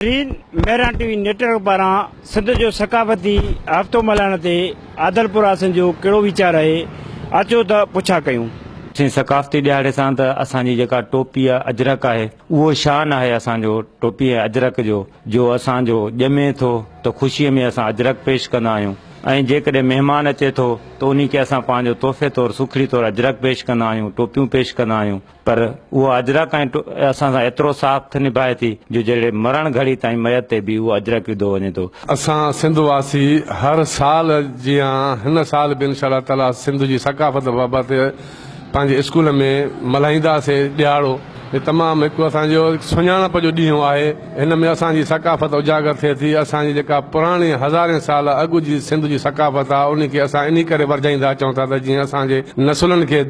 ناظرين مهراڻ ٽي V network پاران سنڌ جو ثقافتي هفتو ملهائڻ تي عادلپور واسين جو ڪهڙو ويچار آهي اچو ته پڇا ڪيون. سائين ثقافتي ڏهاڙي سان ته اسان جي جيڪا ٽوپي اجرڪ آهي اهو شان آهي اسان جو ٽوپي ۽ اجرڪ جو جو اسان جو ڄمي ٿو ته خوشي ۾ اسان اجرڪ پيش ڪندا آهيون ۽ جيڪڏهن مهمان اچي ٿو ته انهي کي اسان پنهنجو تحفي طور سوکڙي طور اجرڪ پيش ڪندا آهيون ٽوپيون پيش ڪندا آهيون. پر اهو اجرڪ ۽ اسان سان ايترو ساٿ نڀائي ٿي جو جهڙي مرڻ گهڙي تائين ميت تي به اهو اجرڪ وڌو وڃي ٿو. اسان سنڌ واسي هر سال جيان هن سال به انشاء الله تعالي سنڌ جي ثقافت بابت پنهنجي اسڪول ۾ ملهائينداسي ڏهاڙو هي تمام هڪ اسان جو سڃاڻپ جو ڏينهن آهي هن ۾ اسان جي ثقافت اجاگر ٿئي ٿي اسان جي جيڪا پراڻي هزارين سال اڳ جي سنڌ جي ثقافت آهي ان کي اسان انهي ڪري ورجائيندا اچون ٿا ته جيئن اسان جي نسلن کي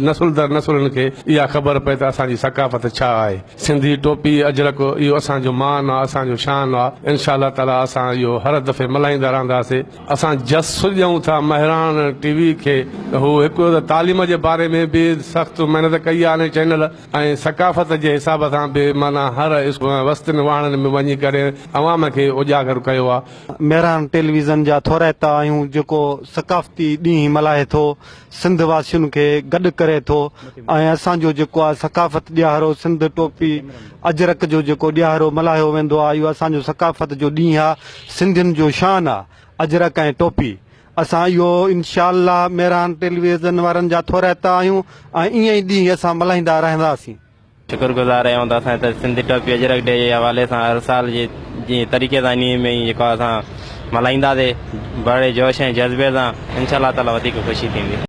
نسل در نسلن کي اها خبر پئي ته اسان جي ثقافت ڇا آهي. سنڌي ٽوپي اجرڪ اهو اسان جو مان آ اسان جو شان آ انشاء الله تعالي اسان اهو هر دفعي ملهائيندا رهنداسي. اسان جس ڏيون ٿا مهراڻ ٽي وي کي ته هو هڪ ته تعليم جي باري ۾ به سخت محنت ڪئي آ ان چينل ۽ ثقافت جي حساب سان به معنيٰ هر وستين واهڻن ۾ وڃي ڪري عوام کي اجاگر ڪيو آ. مهراڻ ٽيليويزن جا ٿورائتا آهيون جيڪو ثقافتي ڏينهن ملهائي ٿو سنڌ واسين کي گڏ ڪري ٿو ۽ اسان جو جيڪو آهي ثقافت ڏيهارو سنڌ ٽوپي اجرڪ جو جيڪو ڏيهارو ملهايو ويندو آهي اهو اسان جو ثقافت جو ڏينهن آهي سنڌين جو شان آهي اجرڪ ۽ ٽوپي اسان اهو انشاء الله مهراڻ ٽيليويزن وارن جا ٿورائتا آهيون ۽ ائين ئي ڏينهن اسان ملهائيندا رهنداسين. شڪر گذار آهيون ته اسان هتي سنڌي ٽوپي اجرڪ ڊي جي حوالي سان هر سال جي جي طريقي سان انهي ۾ ئي جيڪو اسان ملهائينداسي بڙي جوش ۽ جذبي سان انشاء الله تعالي وڌيڪ خوشي ٿيندي.